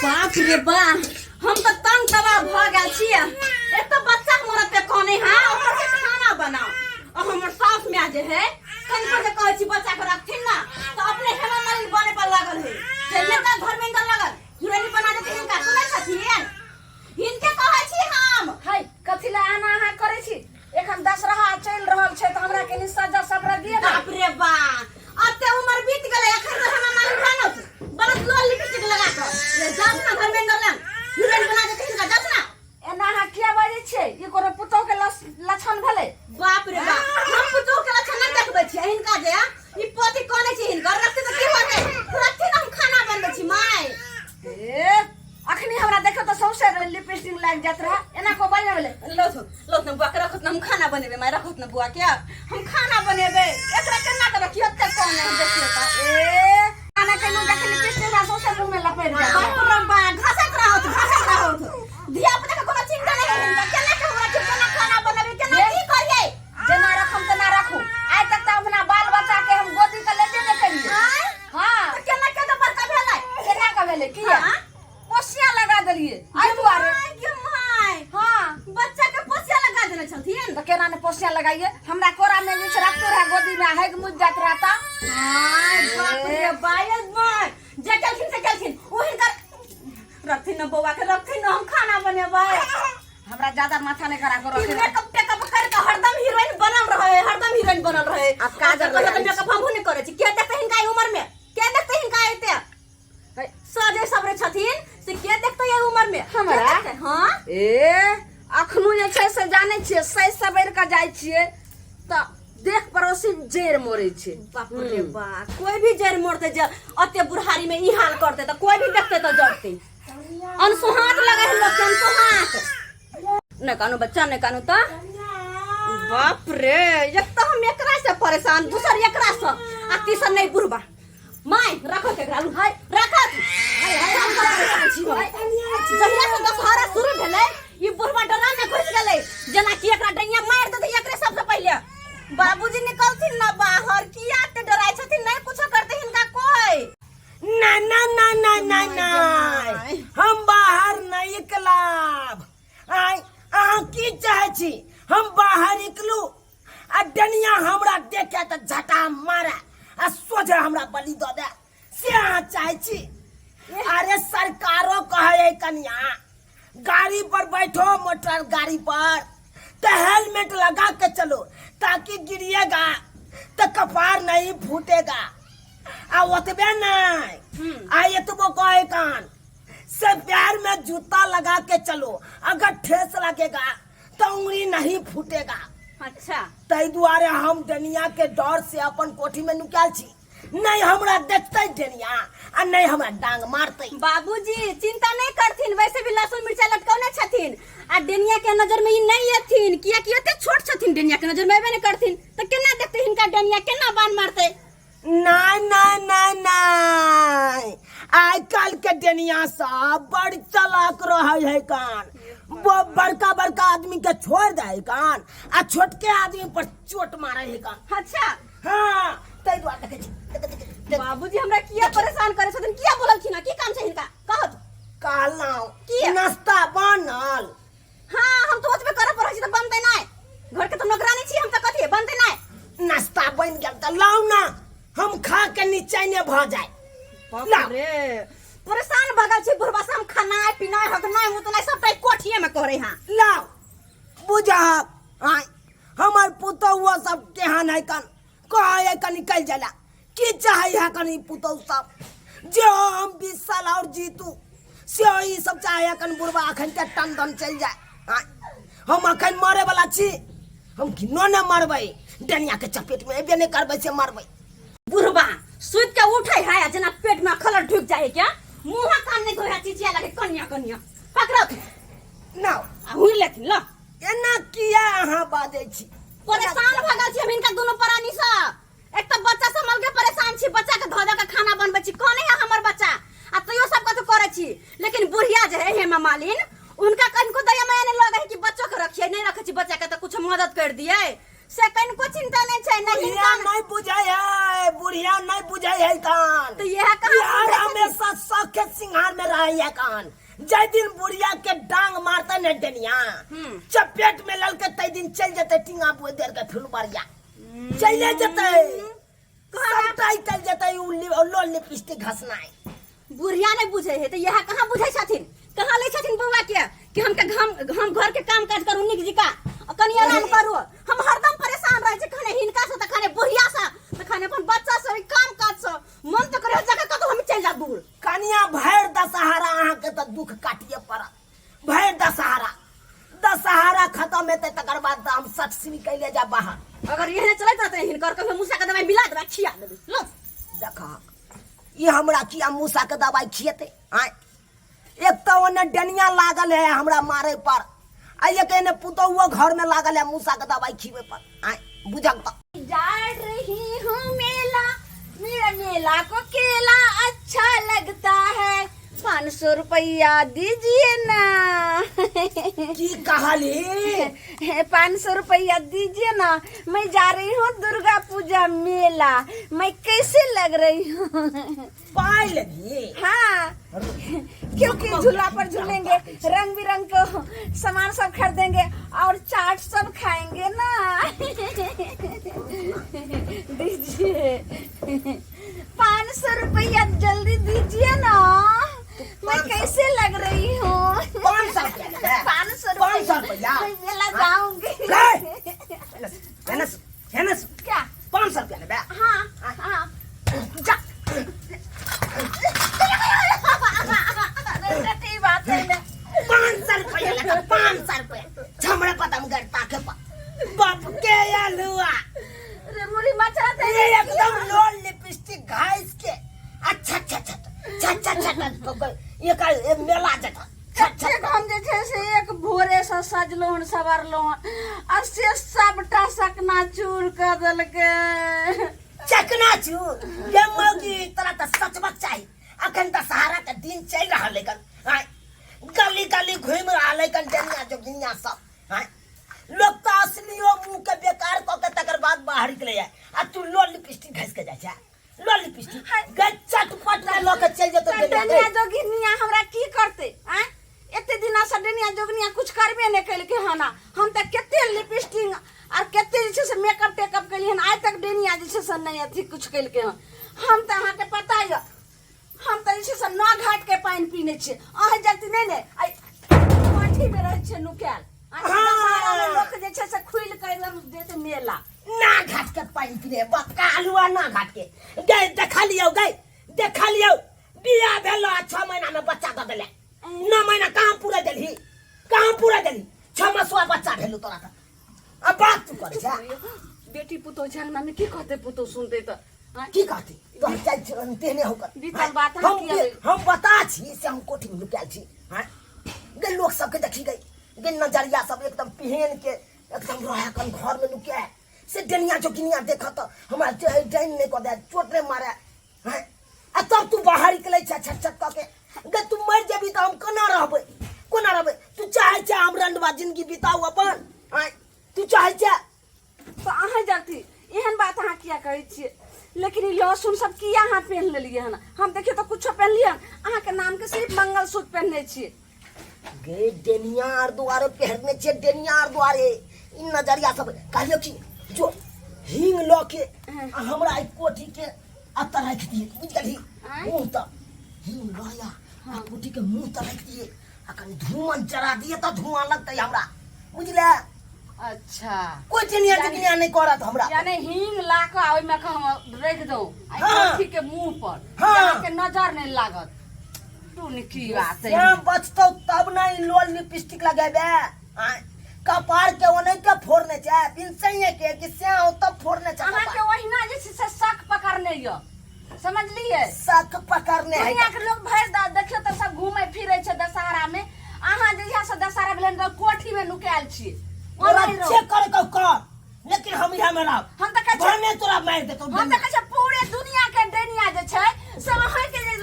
बाप रे बा, हम तऽ तंग तबाह भऽ गेल छियै। एक तऽ बच्चा हमर एते कने है, ऊपर से खाना बनाओ। और हमर सास माय जे है, कनि पर के कहै छी बच्चा के रखथिन ना, तऽ अपने हेमा मालिनी बने पर लागल है। से नेता धर्मेंद्र लगल हिरोइन बना देते हिनका, सुनै छथिन? हिनके कहै छी हम। है, कथी लए आना अहाँ करै छी? एखन दशहरा चलि रहल छै तऽ हमरा कनि सजा सबरा दिअ ने। बाप रे बा, अते उमर बीत गेलै, एखन तऽ हमरा मालिक भानत बनत लोल लिपस्टिक लगा कऽ ले जाउ ना धर्मेंद्र लग, हीरोइन बना देते हिनका, जाउ ना। एना अहाँ किया बाजै छियै? ई कोनो पुतोह के लक्षण भेलै? बाप रे बाप, हम पुतोह के लक्षण नहि देखबै छियै हिनका। जे ई पोती कोने छी हिनकर, रखते तऽ की होतै? रखते ना, हम खाना बनबै छी माय। ए, अखनी हमरा देखो तऽ सौंसे लिपस्टिक लागि जात रहे, एना को बाजै भेलै? लौथ लौथ ने बुआ के, रखत ने, हम खाना बनेबै माय, रखत ने बुआ के, हम खाना बनेबै। एकरा केना के रखियो? एते कौन है, देखियो त। ए, खाना केलू जखन लिपस्टिक हमरा सौंसे मुंह में लपेट जात। बाप रे बा, घसत रहत, घसत रहत। धिया पुता के कोनो चिंता नहीं है हिनका। केना के हमरा छै, केना खाना बनेबै, केना की करियै? जेना रखम तेना राखू। आइ तक तऽ अपना बाल बच्चा के हम गोदी के लेबे नहि केलियै। आँय? हाँ। तऽ केना के तऽ बड़का भेलै? केना के भेलै? किया? हाँ? पोसिया लगा देलियै एहि दुआरे। My गे my. हाँ। बच्चा के पोसिया लगा देने छलथिन? तऽ केना ने पोसिया लगाइए? हमरा कोरा में जे छै रखते रहे गोदी में, हेग मुझ जात रहता। आय बाप रे बाय my, जे केलखिन से केलखिन, ओ हिनकर रखथिन न बौआ के, रखथिन न, हम खाना बनेबै। हमरा ज्यादा माथा नहीं खराब करो। ई मेकअप टेकअप कर के हरदम हीरोइन बनल रहे, हरदम हीरोइन बनल रहे। आब काजर कहलो लगा तऽ मेकअप हमहूँ नहि करै छी। के देखतै हिनका एहि उम्र में? के देखतै हिनका एते सजे सबरे छथिन से? के देखतै एहि उम्र में के हमरा? देखतै? हाँ। ए, अखनो जे छै से जानै छियै, सै सबेर के जाइ छियै तऽ देख पड़ोसी जड़ि मोड़ै छै। बाप रे बा, कोई भी जड़ मोड़ते जे अते बुढ़ारी में ई हाल करते तऽ कोई भी देखते तऽ जड़ते। अनसुहात लगे है लोग के, अनसुहात। नहीं कानू बच्चा, नहीं कानू। तो बाप रे, एक तो हम एकरा से परेशान, दूसर एकरा से, आ तीसर नहीं बुढ़बा। माय रखो के एकरा, हाय रखो, हाय हाय, हम सब परेशान छी हम। जहिया से दशहरा शुरू भेलै, ई बुढ़बा डरा में घुस गेलै, जेना कि एकरा डैया मारि देतै एकरे सबसे पहिले। बाबूजी निकलथिन ना बाहर, किया एते डराइ छथिन? नहीं कुछो करते हिनका कोई। ना ना ना ना ना ना, हम बाहर नहीं निकलब। आय, अहाँ की चाहै छी? हम बाहर निकलू आ डनिया हमरा देखे तऽ झटा मारे आ सोझे हमरा बलि दऽ दे, से अहाँ चाहै छी? अरे, सरकारो कहै है कनिया, गाड़ी पर बैठो, मोटर गाड़ी पर तो हेलमेट लगा के चलो, ताकि गिरिएगा तो कपार नहीं फूटेगा। आ ओतबे नहीं, आ एतबो कहे कान से पैर में जूता लगा के चलो, अगर ठेस लगेगा तो उंगली नहीं फूटेगा। अच्छा। ताहि दुआरे हम डनिया के डर से अपन कोठी में नुकायल छी। नहीं हमरा देखते डनिया आ नहीं हमरा डांग मारते। बाबूजी चिंता नहीं करथिन, वैसे भी लहसुन मिर्चा लटकौने छथिन आ डेनिया के नजर में ई नहीं एथिन, कियाकि एते छोट छथिन, डेनिया के नजर में एबे नहीं करथिन, तऽ केना देखते हिनका डेनिया, केना बान मारते? नहीं नहीं नहीं नहीं, आइ काल्हि के डेनिया सब बड़ चालाक रहे है कान। वो बड़का बड़का आदमी के छोड़ दे है कान आ छोटके आदमी पर चोट मारे है कान। अच्छा। हाँ, ताहि दुआरे देखै छी, देखै, देखै, देखै। बाबूजी हमरा किया परेशान करे छथिन? किया बोललखिन? की काम छै हिनका, कहत? कहलहुँ किया? नाश्ता बनल? हाँ, हम तो ओतबे करऽ पड़ै छै तऽ बनतै नहि? घर के तऽ नौकरानी छी हम, तऽ कथी बनतै नहि? नाश्ता बनि गेल तऽ लाउ ना, हम खा के निचैने भऽ जाय। बाप लाउ। रे, परेशान भऽ गेल छी बुढ़बा से हम। खानाइ पिनाइ, हगनाइ मुतनाइ सबटा ई कोठिए में करे। हाँ। लाउ, बुझहक आय, हमर पुतहुओ सब केहन है कन, कहै है कनि निकलि जाला। की चाहै है कनि पुतहु सब जे हो हम 20 साल और जीतू, से हो ई सब चाहै है कन बुढ़बा अखन के टन दन चलि जाय। आय, हम अखन मरे वाला छी, हम किनो ने मरबै, डनिया के चपेट में एबे नहि करबै से मरबै। बुढ़बा सुति के उठे है आ जेना पेट में खलर ढुक जाए क्या, मुंह कान नहीं धोए है, चिचिया लगे कनिया कनिया पकड़ो ना आ हुई लेथिन ल। एना किया अहाँ बाजै छी? परेशान भऽ गेल छी हम हिनका दुनू प्राणी से। एक तऽ बच्चा संभल के परेशान छी, बच्चा के धऽ धऽ के खाना बनबै छी, कने है हमर बच्चा, आ तैयो सब कथु करै छी, लेकिन बुढ़िया जे है हेमा मालिन, उनका कनिको दया माया नहीं लगे है कि बच्चो के रखिए, नहीं रखे छी बच्चा के तऽ कुछ मदद कर दिए। से कनिको चिंता नहि छै नहि बुढ़िया हिनका नहीं बुझै है, बुढ़िया नहीं बुझै है कान। तऽ इएह कहाँ यार बुझै छथिन? हमेशा शौक सिंगार में रहे है कान। जाहि दिन बुढ़िया के डांग मारते ने डनिया, चपेट में ललके तै दिन चल जते टिंगा बोल देर के फुलबरिया चले जते, सबटा चल जते उ लोल लिपस्टिक घसनाई। बुढ़िया नहीं बुझे है तो यह कहाँ बुझे छथिन, कहाँ ले छथिन बौआ के कि हम के हम हम घर के काम काज करू निक जिका आ कनी आराम करू। हम हरदम परेशान रहे छी, खाने हिनका से त खाने बुढ़िया से त खाने अपन बच्चा से काम काज से, मन तो करे जाके कतौ हम चलि जा दूर। कनिया भरि दशहरा अहाँके तऽ दुख काटिए पड़त, भरि दशहरा, दशहरा खत्म हेतै तकर बाद तऽ हम सट सिनी कैले जा बाहर। अगर एहने चलैत रहतै हिनकर कहियो मूसा के दवाई मिला देबै खिया देबै लो। देख ई हमरा किया मूसा के दवाई खिएतै? आँय एक तऽ ओने डनिया लागल है हमरा मारे पर, आ एक एने पुतहुओ घर में लागल है मूसा के दवाई खिबे पर। आँय बुझक तऽ। जा रही हूँ मेला, मेरा मेला को केला अच्छा लगता है, 500 रुपया दीजिए ना। की कहली? 500 रुपया दीजिए ना, मैं जा रही हूँ दुर्गा पूजा मेला, मैं कैसे लग रही हूँ? पाई लेबही? हाँ, क्योंकि झूला पर झूलेंगे, रंग बिरंग को सामान सब खरीदेंगे और चाट सब खाएंगे ना। दीजिए 500 रुपया जल्दी दीजिए ना, मैं कैसे लग रही हूँ? 500 रुपया लेबै? 500 500 रुपया? मैं मेला जाऊंगी। ले! हेने हेने, क्या? 500 रुपया लेबै? हाँ हाँ। जा। अरे, बात है ना। 500 रुपया लेकर, 500 रुपया हमरा पता में गड़ता के बाप के आलुआ। रे मुरी मचा दे। ये एकदम लोल लिपस्टिक घास के अच्छा अच्छा अच्छा अच्छा अच्छा अच्छा ये का ये मेला जटा। कतेक हम जे छै से एक भोरे से सजलहुँ हन सवरलहुँ हन आ से सबटा सकना चूर कऽ देलकै। चकना चूर ये मौगी, तोरा तऽ सचबक चाही। अखन तऽ सहारा के दिन चलि रहल है, आँय गली गली घूमि रहल है कन डनिया जोगिनिया सब। आँय लोग तऽ असलियो मुंह के बेकार कऽ के तकर बाद बाहर निकले है, आ तू लोल लिपस्टिक घसि के जाइ छै, लोल लिपस्टिक गै चटपट के लऽ के चलि जेतौ। तऽ डनिया जोगिनिया हमरा की करतै? आँय एते दिना से डनिया जोगिनिया कुछ करबे नहि केलकै हन। हम तऽ कते लिपस्टिक आर कते जे छै से मेकअप टेकअप केलियै हन, आइ तक डनिया जे छै से नहि अथी कुछ केलकै हन। हम तऽ अहाँके पता यऽ, हम तऽ जे छै से नौ घाट के पानि पीने छियै, अहाँ जगती नहि ने आइ कोठीमे रहै छियै नुकायल। दशहरामे लोक जे छै से खुलि कऽ एकदम देत मेला। ना घाट के पानि पीने बका आलुआ ना घाट के गै, देखा लियौ गै, देखा लियौ। बियाह भेल आ 6 महीना में बच्चा दऽ देले, 9 महीना कहाँ पूरा देलही, कहाँ पूरा देलही? 6 मसुआ बच्चा भेलू तोरा तऽ आ बात तू करै छै। बेटी पुतोह छै अंगना में, की कहतै पुतोह सुनतै तऽ? आँय? की कहती तोहर चाल चलन तेहने होकर बीतल बात अहाँ हम किया भेल? हम बता छी से हम कोठी में लुकायल छी। हाँ गे लोक सबके देखी गई गे नजरिया सब एकदम पहन के एकदम रहे कन घर में लुकाय से डनिया जोगिनिया देखत हमरा डैन नहीं कऽ दे, चोट नहीं मारे। हैं आ तब तू बाहर निकलै छै छट छट कऽ के गे, तू मरि जेबी तऽ हम कोना रहबै, कोना रहबै? तू चाहै छै हम रंडवा जिंदगी बिताउ अपन? आँय तू चाहै छै? तऽ अहाँ जल्दी एहन बात अहाँ किया कहै छियै? लेकिन ई लहसुन सब किया अहाँ पेन्ह लेलियै हन? हम देखियौ तऽ कुछो पेन्हलियै हन? अहाँके नामके सिर्फ मंगलसूत्र पेन्हने छियै। गे डेनिया आर दुआरे पहिरने छियै, डेनिया आर दुआरे ई नजरिया सब। कहलियौ कि जो हींग लऽ के आ हमरा ई कोठी के अतऽ राखि दिए, बुझि गेलही? आँय? मुँह तऽ हींग लऽ आ आ कोठी के मुँह तऽ राखि दिए आ कनि धुआं जरा दिए तऽ धुआं लगतै हमरा, बुझले? अच्छा। कोई डेनिया जोगिनिया नहि करत हमरा। यानी हींग ला कऽ आ ओहिमे कऽ हम राखि दऊ आ ई हाँ। कोठी के मुंह पर, हाँ। अहाँके नजर नहि लागत। तू ने की बात है? श्याम बचतौ तब ने ई लोल लिपस्टिक लगेबे। आँय, कपार के ओने के फोड़ने छै बिन सही के कि श्याम तब फोड़ने छै। अहाँके ओहिना जे छै से शक पकड़ने यऽ, समझलियै? शक पकड़ने है। दुनिया के लोग भरि देखियौ तऽ सब घूमै फिरै छै दशहरा में, अहाँ जहिया से दशहरा भेलै तऽ कोठी में नुकायल छियै। तोरा ओनाही रहू। जे करे के कर, लेकिन हम इहाँ में रहब। हम तऽ कहै छियै, भने तोरा मारि देतौ। हम तऽ कहै छियै पूरे दुनिया के डैनिया जे छै से अहाँके जे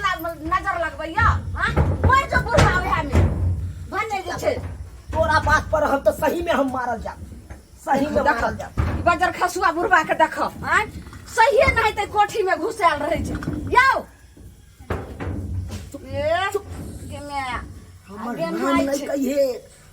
नजर लगबैया। हाँ मरि जो बुढ़ा ओएह में भने जे छै। तोरा बात पर हम तऽ सही में हम मारल जाब, सही में मारल जाब। बजर खसुआ बुढ़बा के देखो आँय सहिए नहीं ते कोठी में घुसायल रहै छै यौ ए गे माय हमर गे नाम माय नहीं छै। कहिए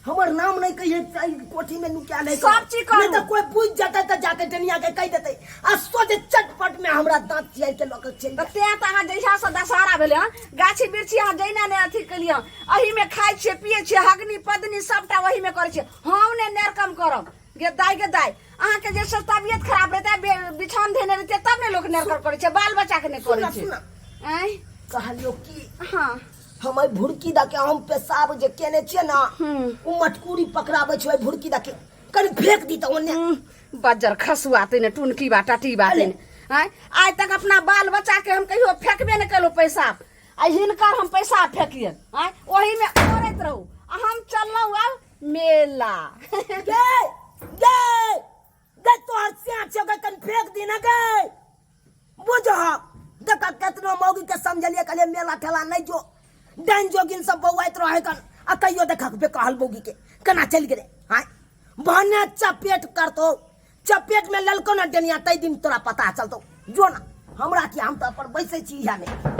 हमर नाम नहीं कहिए एहि कोठी में नुकायल है सब चीज करू। नहीं तो कोई पूछ जाता तो जाके डनिया के कह देते आ सोचे चटपट में हमरा दांत चियार के लऽ के चलि तऽ तें तऽ अहाँ जहिया से दशहरा भेलै हँ गाछी बिरछी अहाँ जहिना ने अथी केलियै हँ एहिमे खाइ छियै पियै छियै हगनी पदनी सबटा ओहिमे करै छियै हम ने नेरकम करब गे दाइ गे दाइ अहाँके जे से तबियत खराब रहतै बिछान धेने रहतै तब ने लोक नेरकम करै छै बाल बच्चाके नहि करै सुना छै सुना आँय कहलियो की हँ हम एहि भुरकी दऽ के हम पेशाब जे केने छियै ने ओ मटकूरी पकड़ाबै छै ओहि भुरकी दऽ के कनि फेंक दी तऽ ओन्ने बज्जर खसुआ तैने टुनकी बा टाटी बा तैने आँय आइ तक अपना बाल बच्चा के हम कहियो फेंकबे नहि केलहुँ पैसा आ हिनकर हम पैसा फेंकियन आँय ओहीमे ओरैत रहू आ हम चललहुँ आब मेला गे गे गे तोहर सिया छौ गे कनि फेंक दी ना गे बुझ देख केतनो मौगी के समझलिए कहलिए मेला ठेला नहीं जो डाइन जोगिन सब बौआइत रहे कन आ कहियो देखक बेकहल मौगी के केना चलि गेलै आँय भने चपेट करतो चपेट में ललको ना डनिया तै दिन तोरा पता चलतो जो ना हमरा की हम तऽ अपन बैसै छी इएह में।